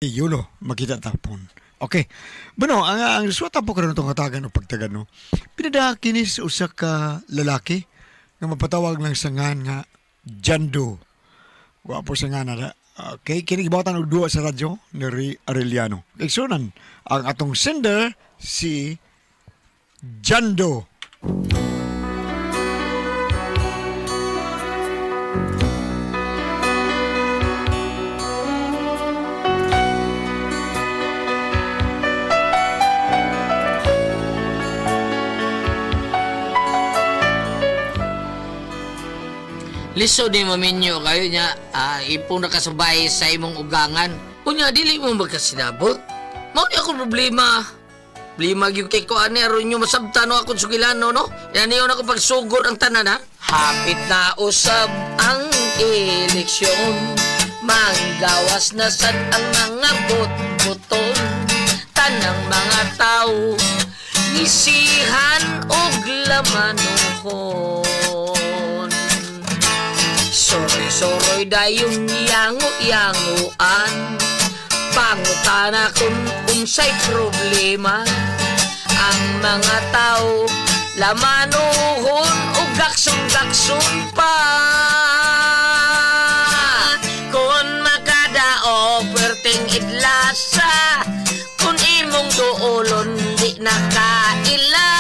Yulo, makita tapon. Okay. Bueno, ang resulta po karon itong katagan o pagtagan, no? Pinada kinis usa ka lalaki nga mapatawag lang sa ngan nga Jando. Wa po sa nga na. Okay, kini gibawatan og duwa sa radyo ni Ray Arellano. Igsunan ang atong sender si Jando. Lisod ni maminyo kayo niya, ipon na kasabay sa imong ugangan. Unya, dili mo magkasinabot. Mao ni ako problema. Problema gyud kay ko ani aron nyo masabtan no akong sugilano no. Yan niyo na ako pagsugod ang tanan ha. Hapit na usab ang eleksyon. Manggawas na sad ang mga bot-boton. Tanang mga tao ngisihan og lamanuhon. Soroy-soroy dayong yango-yangoan. Pangutana kung unsay problema. Ang mga tao lamanuhon o gaksun-gaksun pa. Kung makadao perting idlasa. Kung imong duolon di nakaila.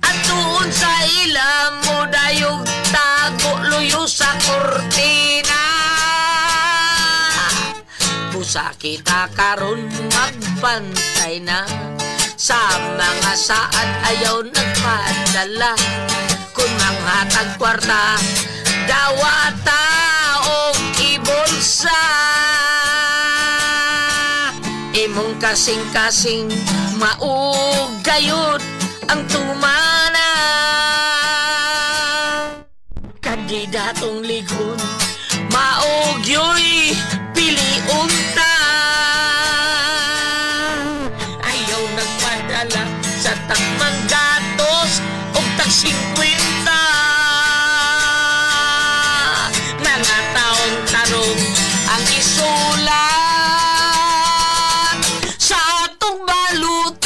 At tuon sa ila mo dayog tago luyo sa kurtina. Busa kita karon magbantay na sa mga saad ayaw nagpadala. Kung manghatag kwarta, dawata og ibulsa. Imong kasing-kasing maugayod ang tumana. Kandidatong ligon, maugyoy piliun ta. Ayaw nagpadala sa takmang gatos o tag 50. Mga taong tanong ang isulat sa atong balutan.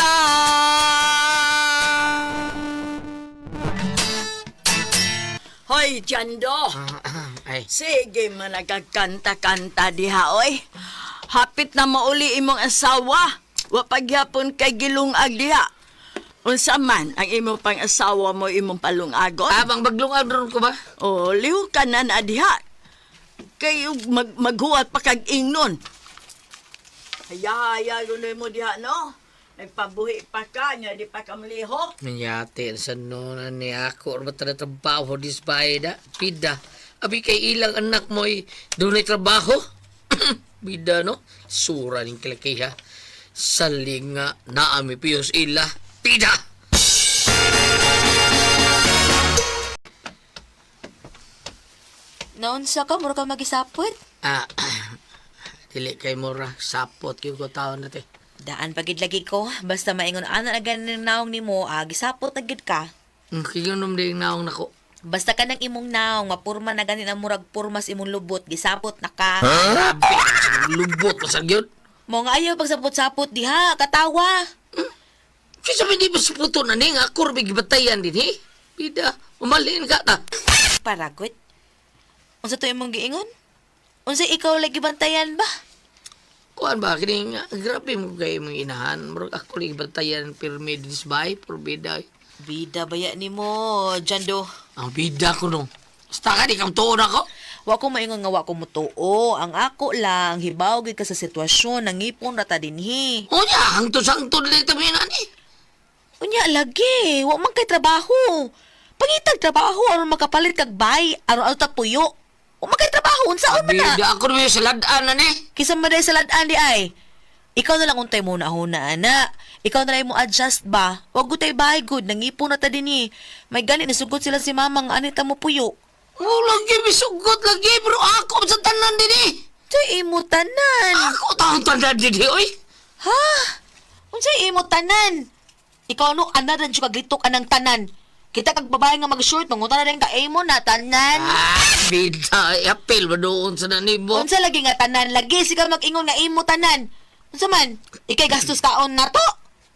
Hoy, Jando. Ay, Sige man nagkakanta-kanta diha, oy. Hapit na mauli imong asawa. Wa pagyapon kay gilungag diha. Unsa man ang imong pang-asawa mo imong palungagon? Abang baglungan ron ko ba? O, liho ka na na diha. Kay ug maghuwat pa kag ingnon. Haya-haya gunoy mo diha, no? Nagpabuhi pa ka, nya di pa ka malihok. Manyate sa nona ni ako or bata na trabaho dis bayda pida. Abi kay ilang anak mo ay dunay trabaho. Bida no? Sura ning kilaki ha. Saling nga naami piyos ila. Pida! Naunsa ka, mura ka magisapot. Ah, dili kay mura sapot gyud ko taon na te. Daan pagid lagi ko, basta maingon ana na ganin naong nimo, gisapot na gid ka. Ang kiganom din naong nako. Basta ka ng imong naong, mapurma na ganin ang murag purmas imong lubot, gisapot na ka. Grabe, lubot masag yun. Mo nga ayaw pagsapot-sapot diha, katawa. Kaya sabi di ba sa puto na ning ako rin gibatayan din eh. Bida, umalin ka ta. Paragot. Unsa to imong giingon? Unsa ikaw lagi bantayan ba? Kuan ba kining grabe mo kay imong inahan murag ako lagi bantayan pirmi dis bay por bida. Bida baya nimo, Jando. Ang bida ko no. Basta ka di kang tuon ako. Wa ko maingon nga wa ko mutuo. Ang ako lang hibaw gid ka sa sitwasyon nangipon ra ta dinhi. Unya, hangtod sa hangtod lang tabi na ni. Unya lagi, wa man kay trabaho. Pangitag trabaho aron makapalit kag bay, aron aron ta puyo. Wa man kay trabaho unsaon man na? Bida ako naman sa ladaan na ni. Kisa man day sa lad-an di ay. Ikaw na lang untay mo na huna ana. Ikaw na lang mo adjust ba? Wag gud tay bahay good, nangipon na ta dinhi. May gani nisugot sila si mama nga ani ta mo puyo. Lagi misugot lagi bro ako sa tanan din eh. Unsay imo tanan? Ako taong tanan din eh, oy. Ha? Unsay imo tanan? Ikaw no ana ran jud kaglitok anang tanan. Kita kag babae nga mag-short, mangutan na rin ka imo na tanan. Ah, bida, apil ba doon sa nanibo? Unsa lagi nga tanan? Lagi sika mag-ingon nga imo tanan. Unsa man? Ikay gastos kaon nato?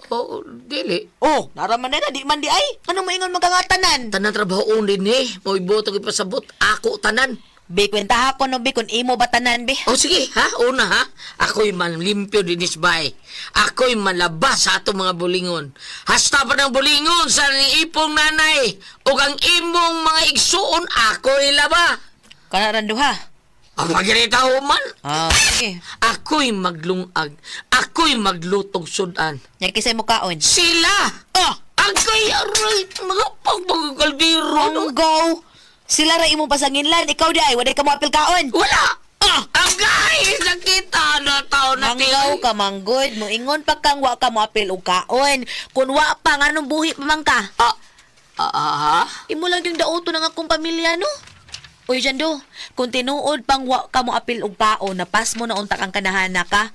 Oh, dili. Oh, naraman na di man di ay. Ano moingon magkangatanan? Tanan trabaho din eh. Mo'y boto ko pasabot. Ako tanan. Be, kwenta ko no, be, kung imo ba tanan, be. O sige, ha? Una ha? Ako'y manlimpyo dinis bay. Ako'y malabas sa atong mga bulingon. Hasta pa ng bulingon sa ipong nanay. O ang imong mga igsuon, ako'y laba. Kana duha. Ang pagirita human. Ah, sige. Ako'y maglungag. Ako'y maglutog sudan. Nya kisay mo kaon. Sila! Oh, Ako'y aray, mga pagpagkaldero. ang go. Sila ra imong pasanginlan, ikaw di ay waday ka mo apil kaon. Wala! Ah! Agay! Nakita na tao na Manggaw ka manggod, moingon pa kang wa ka mo apil og kaon. Kun wa pa nganong buhi pa man ka. Ah, ah, ah, ha? Imo lang yung dauto ng akong pamilya no. Uy, Jando, kung tinuod pang wa ka mo apil og kaon, napas mo na unta kang kanahana ka.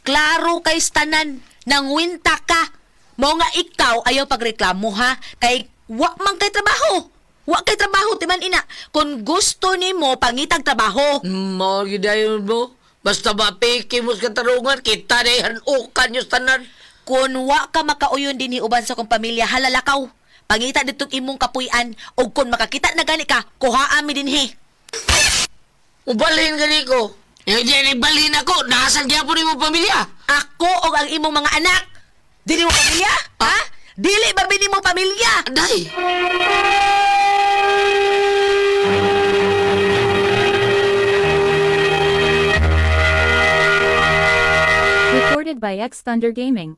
Klaro kay tanan, nangwinta ka. Mao nga ikaw ayaw pagreklamo ha, kay wa man kay trabaho. Wa kay trabaho timan ina. Kung gusto nimo pangitag trabaho. Mo gidayon mo. Basta ba piki mo sa katarungan, kita na hanukan yung tanan. Kung wa ka makauyon dinhi uban sa kong pamilya, halalakaw. Pangita ditong imong kapuy-an ug kung makakita na gani ka, kuhaa mi dinhi. Ubalhin gani ko. Hindi, balhin ako. Nasaan gyapon mo pamilya? Ako og ang imong mga anak. Dili mo pamilya? Ha? Dili ba bini mo pamilya? Aday! Recorded by X Thunder Gaming.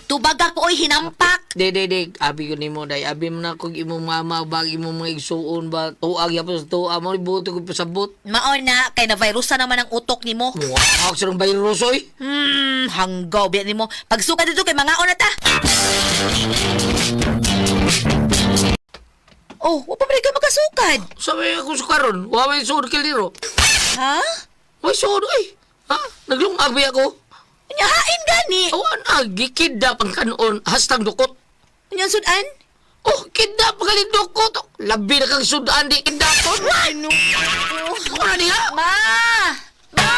Tubag ako oy hinampak. Di, di, di. Abi ko nimo, day. Abi mo na kung imong mama ba, imong mga igsuon ba, tuag yapon sa tuwa mo, ibuto ko pasabot. Mao na kay na virusa naman ang utok nimo. Muwak sa ng virus, oy. Hanggaw biya nimo. Pagsuka dito kay mangaon na ta. Oh, wa pa man ka makasukad. Sabi ako sa karon, wa may suod kaldero. Ha? May suod, oy. Ha? Naglungabi ako. Unya hain gani. Awan, ah, gikidnap ang kanon, hastang dukot. Unya sudan? Oh, kidnap ka ni dukot. Labi na kang sudan, di kidnapon. Ano? Wala niya. Ma! Ma!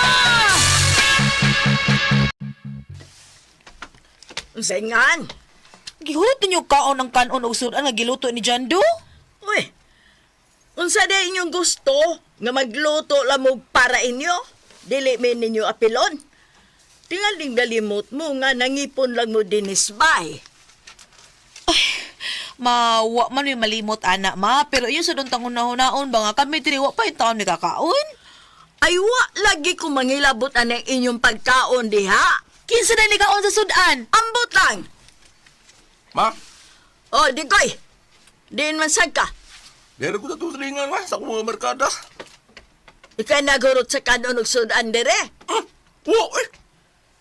Unsay ngan? Gihulot ninyo kaon ang kanon og sudan nga giluto ni Jando? Uy, unsa day inyong gusto nga magluto lamog para inyo? Dili may ninyo apilon. Tingaling nalimot mo nga nangipon lang mo dinis bay. Ma, wa man may malimot ana ma, pero iyon sa doon tangunahon ba nga kami diri wa pa yung taon ni kakaon. Ay wa lagi ko mangilabot anang inyong pagkaon diha. Kinsa na ni kaon sa sudan? Ambot lang. Ma, O, digoy. Diin man sad ka. meron ko na tulingan ma sa akong mga merkada. Ikay nagurot sa kanon og sudan dire. Ah, wow, eh,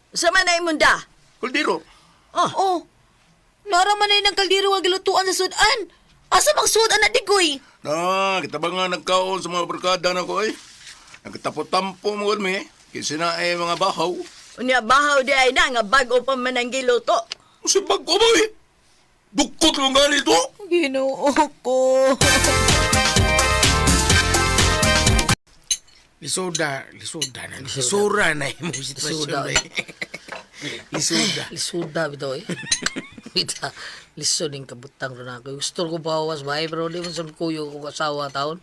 Sa man ay munda. kaldero. Oh, Oh. Nara man ay ng kaldero nga gilutuan sa sudan. Asa mang sudan na digoy? Na, kita ba nga nagkaon sa mga barkada na ko eh. Nagtapo-tampo mo mi, kasi na eh mga bahaw. unya bahaw di ay na nga bag-o pa man ang giluto. Kasi bago ba eh? Dukot lang ganito. Ginoo ko. Lisuda, lisuda na. Lisura na imong sitwasyon Lisuda. na. Lisuda. Lisuda bitaw eh. Bita, lisod yung kabutang ron ako. Gusto ko bawas ba eh, pero di mo sa kuyo ko asawa taon.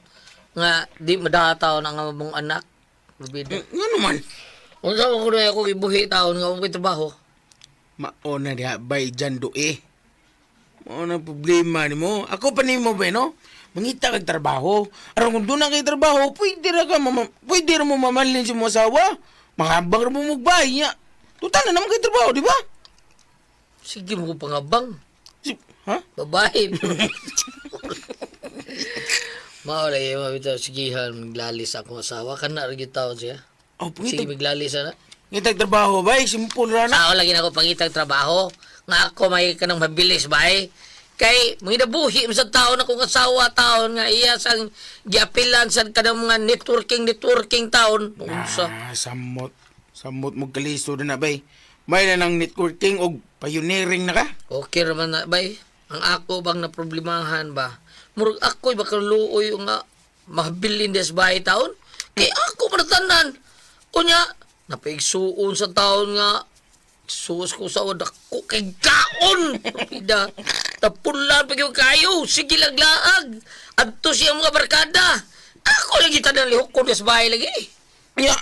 Nga, di madata taon ang among anak. Bida. Nga naman. Unsa man ko na ako ibuhi taon nga akong trabaho. Maona diha bay dyan do eh. Maona problema nimo. Ako pa nimo ba no? Mangita kag trabaho. Aron kung doon na kay trabaho, pwede ra ka mama, pwede ra mo mamalin sa imong asawa. Mangabang ra mo mugbay niya. Tutal na naman kay trabaho, di ba? Sige mo ko pangabang. Si, ha? Babae. Mao lagi mo bitaw sigihan maglalis akong asawa kana ra gyud taon siya. Oh, Sige pangita, maglalis ana. ngita trabaho bay, simple ra na. Sao lagi na ako pangitag trabaho. Nga ako may kanang mabilis ba eh. Kay mga nabuhi sa taon akong asawa taon nga iya sang giapilan sa kanang mga networking networking taon. Unsa? Ah, samot. Samot mo kaliso na bay. May na ng networking og pioneering na ka. Okay raman na bay. Ang ako bang naproblemahan ba? Murag ako'y baka luoy nga mahabilin des bahay taon. Kay ako para tanan. Unya, Napaigsuon sa taon nga sus ko sa dako kay kaon. Ida tapulan pa gyud kayo. Sige lang laag. Adto siya mga barkada. Ako lagi tanan lihok ko sa bahay lagi. Ya,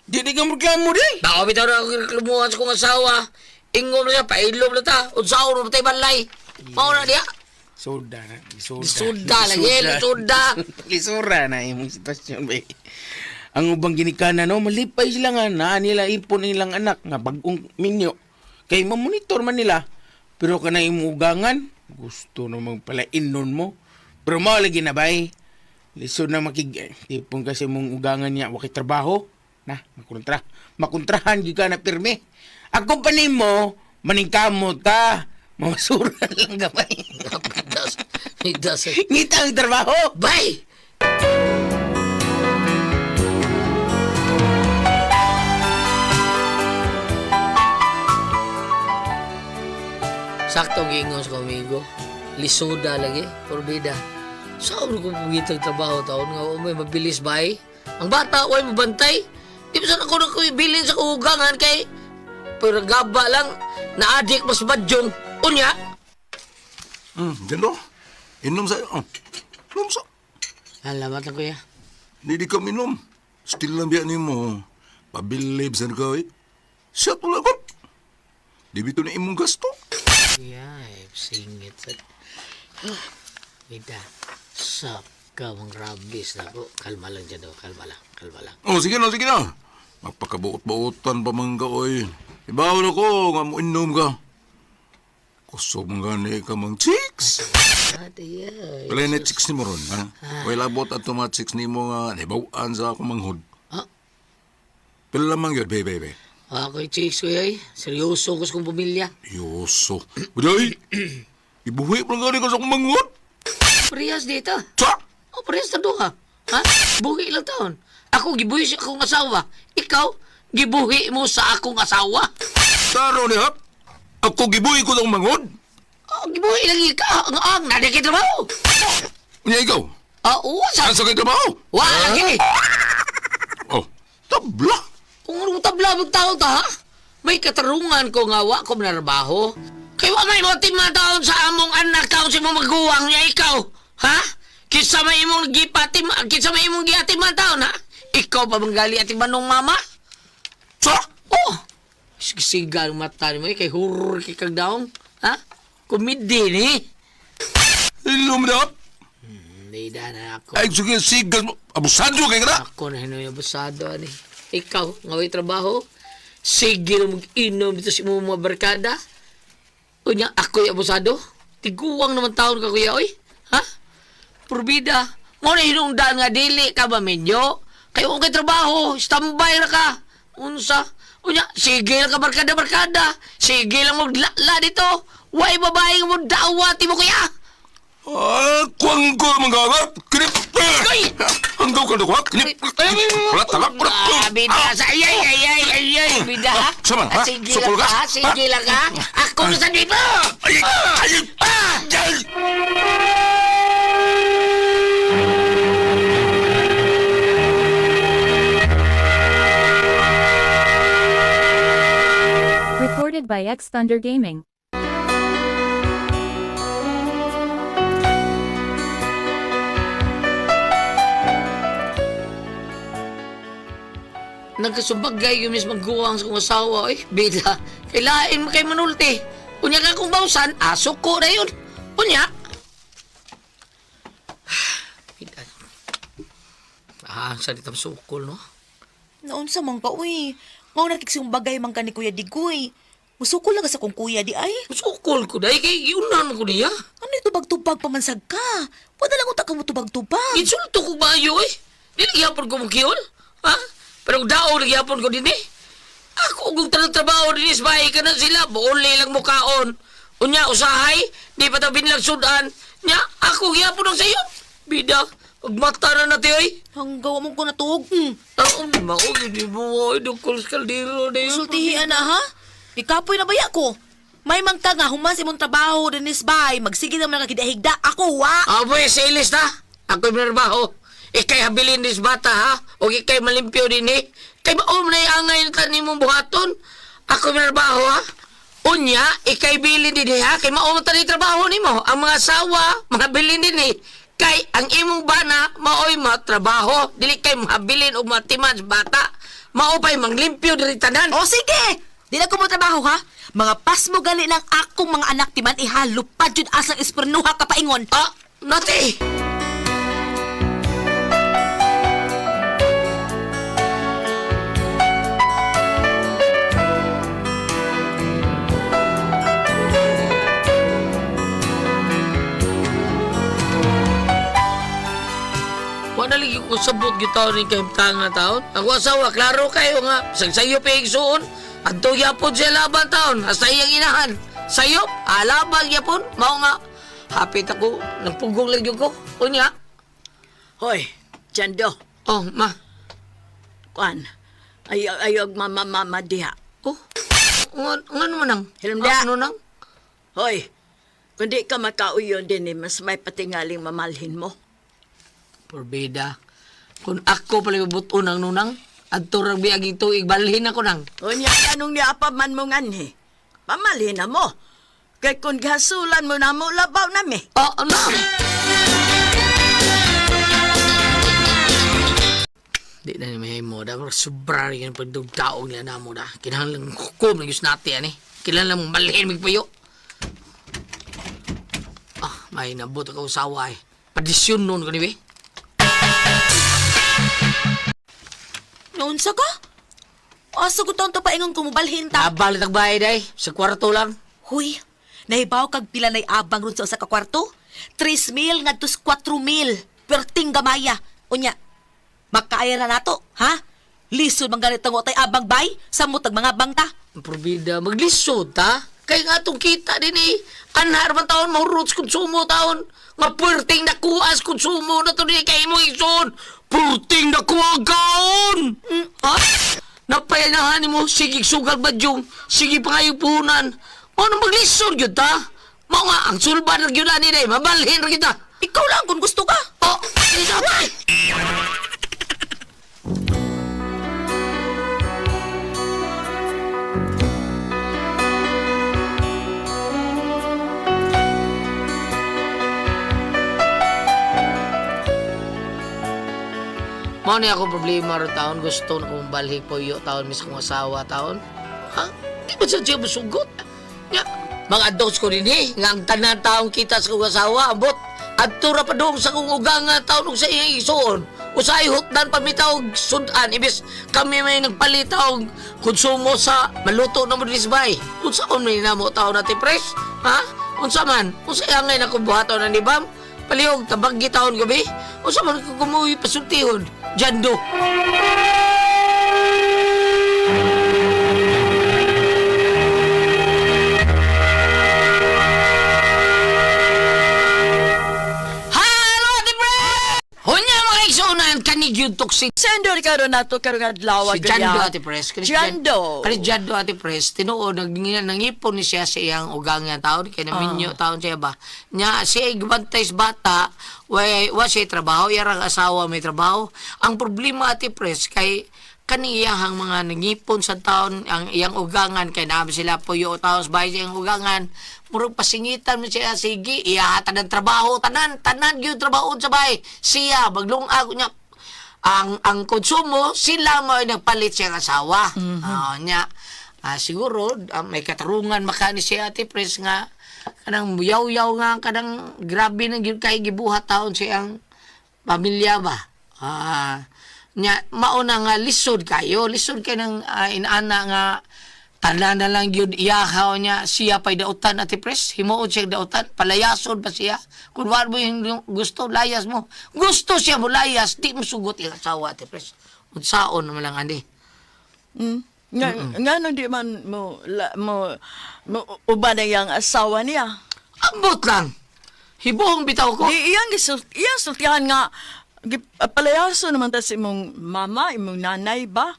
di di ka reklamo di. Baka bitaw na ako reklamuhan sa kong asawa. Ingom na siya, pailom na ta. Unsaon na tayo balay. Mao na diya. Soda na, soda. Soda lagi, soda. Lisura na imong sitwasyon ba. Ang ubang ginikanan no, malipay sila nga naa nila ipon nilang anak nga bagong minyo. Kay mamonitor man nila. Pero kanang imong ugangan, gusto namang palainon mo. Pero mao lagi na bay. Lisod na makig tipon kasi mong ugangan niya wa kay trabaho. Na, makontra. Makontrahan gyud ka na pirmi. Ako pa nimo, maningkamot ka. Mamasura lang gamay. Das, das. Ngita ang trabaho. Bay! Sakto ang giingon sa amigo. Lisuda lagi, porbida. Sa ko pugitag trabaho taon nga may mabilis bay. Ang bata way mabantay. Di ba sana ko nakubilin sa kuhugangan kay pero gaba lang na-addict mas badyong. Unya, Jando. Inom sa. Oh. Inom sa. Salamat lang kuya. Hindi di ka minom. Still lang biya nimo. Pabilib sa ka eh. Siya tulad ko. Di bito na imong gasto. Kuya, eh, singit sa... Bida, sap ka mang rabis na ko. Kalma lang dyan daw, kalma lang, kalma lang. Oh, sige na, sige na. Magpakabuot-buotan pa man ka, oy. Ibaw na ko, nga mo inom ka. Kusog man gani ka mang chicks. Ate, yeah. Wala na chicks ni mo ron, ha? Wala labot at mga chicks ni mo nga nibawaan sa akong manghod. Ha? Pila lamang yun, be, be, be. Ako yung chicks, kuya, eh. Seryoso ko sa kong pamilya. Yoso. Buday! Ibuhi pa lang gani ka sa akong manghod. Parehas dito. Sa! O, parehas na duha. Ha? Buhi lang taon. Ako, gibuhi sa akong asawa. Ikaw, gibuhi mo sa akong asawa. Taro ni hap! Ako gibuhi ko sa akong manghod. Oh, gibuhi lang ikaw. Ang ang, nadik trabaho. Unya ikaw, Ah, uwa sa... asa kay trabaho? Wa lagi. Oh, tabla! Kung anong tabla magtao ta, ha? May katarungan ko nga wa ko manarbaho. Kay wa may motim mga taon sa among anak taon sa imong maguwang niya ikaw. Ha? Kinsa may imong gipatim, kinsa may imong giatim mga taon, ha? Ikaw pa manggali ating manong mama? Sa! Oh! Sigsiga ang mata ni mo, eh, kay hurr kay kag daong. Ha? Kumidi ni. Ilom na hap! Hindi na ako. Ay, sige, sigas mo. Abusado kay ka na! Ako na hinoy abusado ani. Ikaw, nga way trabaho. Sige na mag-inom dito sa imong mga barkada. Unya, ako'y abusado. Tiguang naman taon ka, kuya, oy. Ha? Purbida. Mo na hinungdan nga dili ka ba minyo? Kayo kay trabaho, standby ra ka. Unsa? Unya, sige lang ka barkada barkada. Sige lang maglala dito. Way babae mo dawati mo kuya. Ah, kuwang ko mga ka. Kinip! Ay! Hanggaw ka na ko, ha? Kinip! Wala, tala, wala. Ah, bida sa ay ay ay ay ay ay bida ha. Sama, ha? Ah, sige Sukol lang ka? ka, ha? Sige lang ka. Ako na sa dito. Ay! Ay! Ay! Recorded by X Thunder Gaming. Nagkasubagay yung mismo guwang sa kong asawa eh. Bida. Kailain mo kay manulti. Unya ka kung bawsan, aso ko na yun. Unya. Bida. Ah, sa ditang sukol, no? Naunsa man ka, uy. Ngao na bagay man ka ni Kuya Digoy. Musukol lang ka sa kong kuya di ay. Sukol ko dahil kay iunan ko niya. Ano yung tubag-tubag pamansag ka? Wala lang utak ka mo tubag-tubag. Insulto ko ba ayo eh? Di nagyapon ko mong Ha? Pero dao nagyapon ko din eh. Ako kung tanong trabaho din is bahay ka na sila. Buuli lang mukaon. Unya, usahay, di pa tayo binlag sudan. Nya, ako gyapon ang sayo. Bida, pagmata na natin oy. Hanggaw mo ko natuog. Ang mao, hindi mo ay dukol sa kaldero na yun. Sultihian na ha? Ikapoy na baya ko. May mangka nga human sa imong trabaho dinis bay, magsige na mga kidahigda. Ako wa. Aboy, silis na. Ako'y minarbaho. Ikay habilin dis bata ha? O ikay malimpyo din eh. Kay ba na angay na nimong buhaton? Ako may trabaho ha? Unya, ikay bilin din eh, ha? Kay mao man tani trabaho nimo. Ang mga asawa, mga bilin din eh. Kay ang imong bana maoy matrabaho, dili kay mahabilin og matiman sa bata. Mao pay manglimpyo diri tanan. O sige! Di na ko mo trabaho ha? Mga pasmo gali lang akong mga anak timan ihalupad jud asang espernuha ka paingon. Ah, nati. Wala lagi ko sabot gitaw ni kay tanga taon. Ako asawa, klaro kayo nga. Sagsayo pa igsuon. Adto yapon siya laban taon. Hasta iyang inahan. Sayop, alabang yapon. Mao nga. Hapit ako. Nagpugong lagi ko. Unya. Hoy, Jando, Oh, ma. kuan. Ayaw, ayaw mama mama diha. Oh. Ngano mo nang? Hilom dia. Ano nang? Hoy, kung di ka makauyon din eh, mas may patingaling mamalhin mo. Porbida. Kung ako pala buton ang nunang, adto rang biaging tuig, balhin ako nang. Unya, anong niya pa man mo nganhi? Pamalhin na mo. Kay kung gasulan mo na mo, labaw nami. Oh, ano? Di na ni may mo da. Murag sobra rin yung pagdugtaog nila na mo da. Kinahanglan hukom na Diyos nati, ani. Kinahanglan malhin magpayo. Ah, may nabot ako usawa eh. Padisyon noon ko ni be. Naunsa ka? Asa ko taon to paingon ko mobalhin ta? Tabalit ang bahay day. Sa kwarto lang. Huy, nahibaw kag pila nay abang ron sa usa ka kwarto? 3,000 ngadto sa 4,000. Perting gamaya. Unya, makaaya na nato, ha? Lisod man ganit ang utay abang bay, samot ang mga bangta. Probida, maglisod ta. Kay nga itong kita din eh. Anhar man taon, mahurot sa konsumo taon. Nga puwerteng nakuha sa konsumo na to ni kay mo ison. Puwerteng nakuha kaon! Ha? Napayanahan mo, sige sugal badyong, sige pa kayo puhunan. Ano maglisod yun ta? Mao nga, ang sulba na yun ani day, mabalhin ra kita. Ikaw lang kung gusto ka. Oh, ay! Mao ni ako problema ro taon gusto na kong balhi po yo taon mis kong asawa taon. Ha? Di ba sa siya musugot? Nya, mga adults ko din eh, nga ang tanan taong kita sa kong asawa, ambot. Adto ra pa dong sa kong ugang nga taon ug sa iyang isuon. Usay hutdan pamitaw og sudan ibis kami may nagpalit og konsumo sa maluto na mo dinis bay. Unsaon may namo taon natin pres? Ha? Unsa man? Unsa angay na kong buhaton na ni Bam? Palihog tabag gitaon gabi. Unsa man ko kumuwi pasultihon? Jando. Halo, Ate Pre! Hunya mga igsuunan, kanig yung toxic. Sendo ni karon nato karong adlaw. Si Jando, Ate Pres. Kani si Jando. Kani Jando, Ate Pres. Tinuod, nangipon ni siya sa iyang ugang nga taon. Kaya naminyo taon siya ba. Nya, siya gibantay sa bata, wa siya trabaho, yarang asawa may trabaho. Ang problema, Ate Pres, kay kaniyahang mga nangipon sa taon ang iyang ugangan kay namin sila puyo taon sa bahay sa iyang ugangan murag pasingitan mo siya sige iya tanan trabaho tanan tanan gyud trabaho sa bahay siya maglungag niya ang konsumo sila mo ay nagpalit siyang asawa. Ah, nya siguro may katarungan makani si Ate Pres nga kanang muyaw-yaw nga kanang grabe na gyud kay gibuhat taon siyang pamilya ba. Nya mauna nga lisod kayo, lisod kay nang inaana nga tanan na lang gyud iyahaw niya siya pay dautan Ate Pres, himuon siya dautan, palayason pa siya. Kung wa mo yung gusto, layas mo. Gusto siya mo layas, di mo sugot iyang asawa Ate Pres. Unsaon naman lang ani. Nga, nga nung di man mo, la, mo, mo uban na iyang asawa niya. Ambot lang. Hibuong bitaw ko. Di iyang iyang sultihan nga palayaso naman ta sa imong mama, imong nanay ba?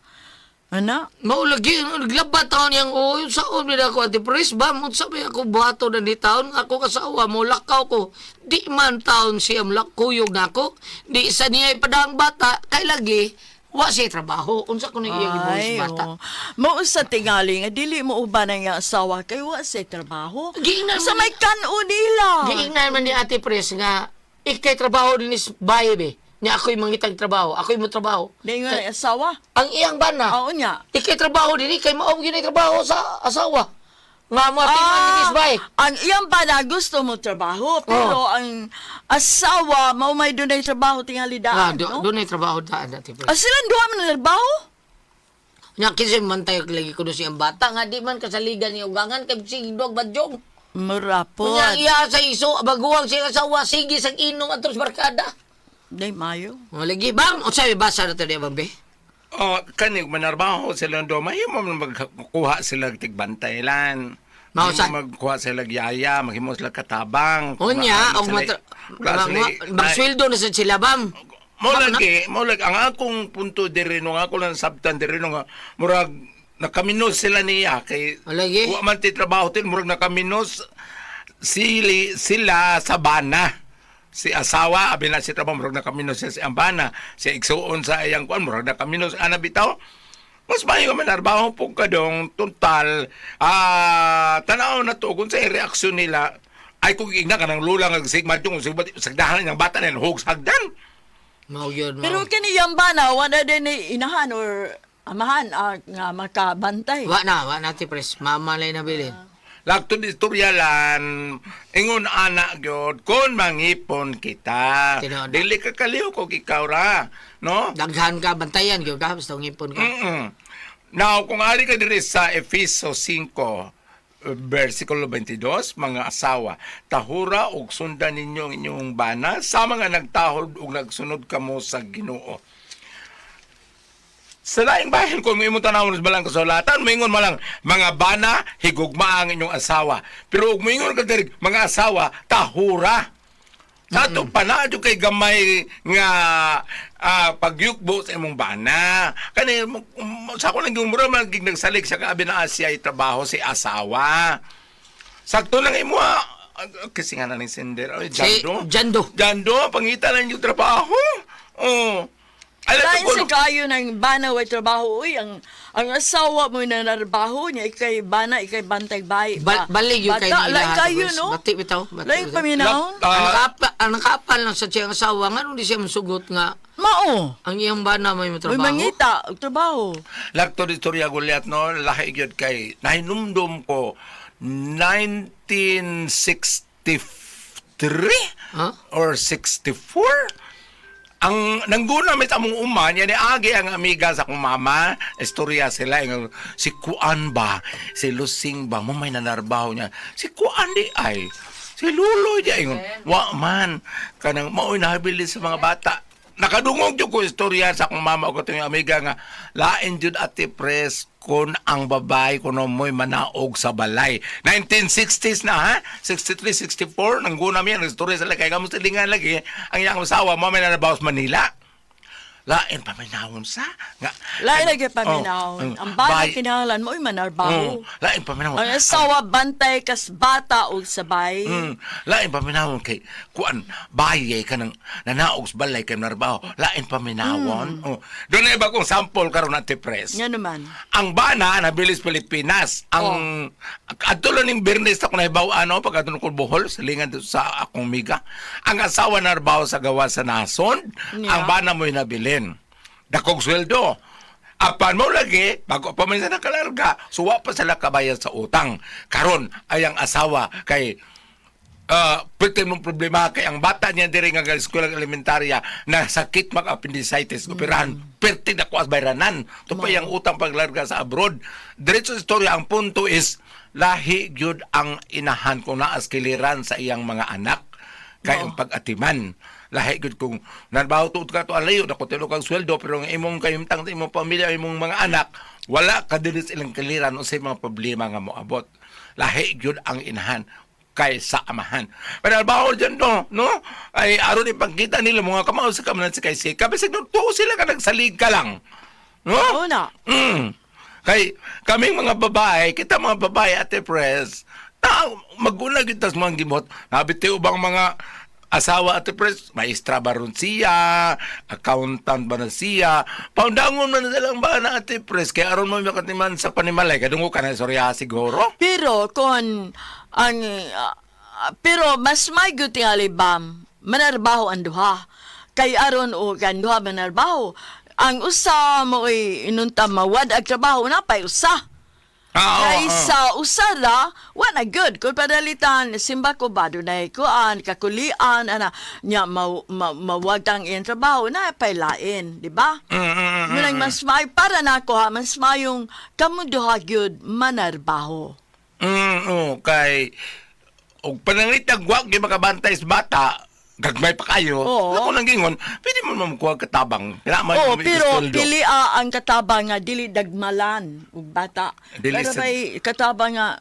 Ana? Maulagi, naglabat taon niyang, oh, yung saon nila ako, Ate Pres, ba, mo sabi ako, buhato na ni taon, ako kasawa mo, lakaw ko. Di man taon siya, kuyog na ako. Di sa niya ipadang bata, kay lagi, wa siya trabaho. Unsa ko na iyang ibuhos Ay, bata. oh. Mao sa tingali nga dili mo uban ang iyang asawa kay wa say trabaho. Giingnan Sa man may kan-o nila. Giingnan man ni Ate Pres nga, ikay trabaho din is baye be. Nya ako'y mangitag trabaho, ako'y mo trabaho. Di nga ang asawa. Ang iyang bana, Oo niya. ikay trabaho din, kay maong yun ay trabaho sa asawa. Nga mo atiman ni is baye. Ah, ang iyang bana gusto mo trabaho, pero Oh. ang asawa mao may dunay trabaho tingali Ah, daan, no? doon ay trabaho daan, Ate Pres. Ah, silang duha man ang trabaho? Nya kasi man tayo lagi kuno siyang bata nga di man kasaligan ni ugangan kay sige dog badyong. Murapod. Unya iya sa iso baguang siya asawa sige sa inom atos barkada. Day mayo. O lagi bang unsay basa na to di bang be? Oh, kani manarbaho sila do mahimo man magkuha sila tigbantaylan. Mao sa- Mahimo magkuha sila yaya, maghimo sila katabang. Unya og magsweldo na sa sila bam. Mo lagi, mo lagi ang akong punto diri no nga ako lang sabtan diri no nga murag nakaminos sila niya kay O, lagi. wa man ti trabaho tin murag nakaminos sili sila sa bana. Si asawa abi na si trabaho murag nakaminos siya si ambana, si igsuon sa iyang kuan murag nakaminos ana bitaw. Mas maayo man narbaho po ka dong total tanaw na to kung sa reaksyon nila ay kung igna ka ng lula nga sigma yung sigma sagdahan ng bata na hog sagdan. Mao yun mao. Pero kini iyang bana wala din ni inahan or amahan nga makabantay. Wa na Ate Pres, mama lay na bilin. Lagtod istoryalan, ingon ana gyud kun mangipon kita. Tinuod. Dili ka kaliw kung ikaw ra, no? Daghan ka bantayan gyud ka basta ngipon ka. Now, kung ari ka diri sa Efeso 5, versikulo 22, mga asawa, tahura ug sundan ninyo ang inyong bana sa mga nagtahod ug nagsunod kamo sa Ginoo. Sa laing bahin kung imong tanawon sa balang kasulatan, moingon man lang, mga bana, higugma ang inyong asawa. Pero ug moingon ka diri, mga asawa, tahura. Sa ato pa na kay gamay nga pagyukbo sa imong bana. Kani sa ako lang yung mura man gig nagsalig sa kaabi na Asia ay trabaho si asawa. Sakto lang imo kasi nga na ning sender. Ay, Si Jando. Jando. Jando, pangita lang yung trabaho. Oh. Alam Lain ko, sa kayo ng bana way trabaho uy ang ang asawa mo na narbaho niya ikay bana ikay bantay bay. Balig yun kay Bata, nila. lain Ate kayo Pres. no. Bati bitaw, bati Lain bitaw. paminawon. Ang nakapal lang sa siyang asawa nga di siya masugot nga Mao. ang iyang bana may Uy matrabaho. mangita og trabaho. Lagto istorya Goliath no, lahi gyud kay nahinumdum ko 1963 Huh? or 64. Ang nangguna mit among uma niya ni agi ang amiga sa akong mama, istorya sila ingon, si Kuan ba, si Lusing ba, mo may nanarbaho niya. Si Kuan di ay si Luloy di ay ingon, wa man kanang maoy nahabilin sa mga bata. Nakadungog jud ko istorya sa akong mama o katong amiga nga lain jud Ate Pres kun ang babae kuno mo'y manaog sa balay. 1960s na ha? 63, 64, nangguna mi ang istorya sila kay kamo silingan lagi ang iyang asawa mo may nanabaw sa Manila. Lain paminawon sa nga. Lain lagi paminawon. Oh, Ang bana bay- kinahanglan mo uy manarbaho. Oh, lain paminawon. Ang asawa bantay kas bata og sabay. Lain paminawon kay kuan baye ka nang nanaog sa balay kay narbaho. Lain paminawon. Oh. Doon na iba kong sample karon Ate Pres. Nga naman. Ang bana nabilis Pilipinas. Ang adto lang ning Biyernes ako nahibaw ano pag adto ko Bohol silingan dito sa akong miga. Ang asawa narbaho sa gawa sa nason, ang bana mo'y nabilin. Dakog sweldo. Apan mo lagi, bago pa man siya nakalarga, suwa pa sila kabayad sa utang. Karon ay ang asawa kay pwede mong problema kay ang bata niya diri nga eskwela elementarya na sakit mag appendicitis operahan perti na kuas bayranan to pa yang utang paglarga sa abroad. Diretso sa istorya, ang punto is lahi gyud ang inahan kung naas kiliran sa iyang mga anak kay ang pag-atiman lahi gyud kung narbaho tuod ka to alayo na kutilo kang sweldo pero ang imong kahimtang sa imong pamilya imong mga anak wala ka diri sa ilang kiliran unsay mga problema nga moabot. Lahi gyud ang inahan kay sa amahan. Pero albaho dyan no, no? Ay aron ipagkita nila mga kamao sa kamanan si kay sika. Bisag nung tuo sila ka nagsalig ka lang. No? Oo na. Kay kaming mga babae, kita mga babae, Ate Pres, na maguna gyud tas mga gimot. Nabitiw bang mga asawa, Ate Pres, maestra ba ron siya, accountant ba na siya, paundangon man na silang ba na, Ate Pres, kaya aron mo makatiman sa panimalay, kadungo ka na istorya siguro. Pero kon ang pero mas may tingali bam manarbaho ang duha. Kay aron o kan duha manarbaho. Ang usa mo ay inunta mawad ag trabaho na pay usa. Ah, oo, Kay oo. sa usa ra, wa na good. Kung padalitan, simba ko ba, dunay kuan, kakulian, ana, nya, mawag ang iyang trabaho, na pay lain, di ba? Munang mas may, para na ako ha, mas mayong kamo duha gyud manarbaho. Oo, kay og panangitag wa gyud makabantay sa bata, gagmay pa kayo. Oo. Ako nang gingon, pwede mo naman makuha katabang. Kailangan Oo, mo pero istoryo. pili ang katabang nga dili dagmalan ug bata. Dili pero may katabang nga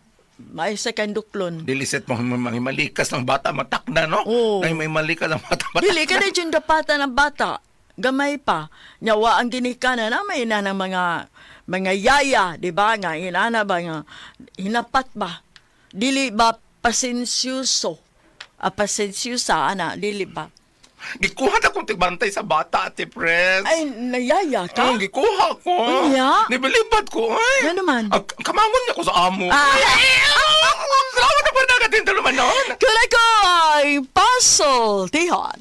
may second duklon. Dili set mo malikas ng bata matakna, no? Oo. Nay may malikas ng bata matakna. Dili ka na dyan dapatan ng bata. Gamay pa. Nyawa ang ginikana na may ina ng mga yaya, di ba? Nga inana ba nga hinapat ba? Dili ba pasensyuso? A pasensyusa ana, dili ba? Gikuha na kong tigbantay sa bata, Ate Pres. Ay, nayaya ka? Ang gikuha ko. Unya? Nibilibad ko, ay. Nga naman. Ang kamangon niya ko sa amo. Ah. Ay, salamat na po nagatin tuluman noon. Kuna ko ay puzzle, tihon.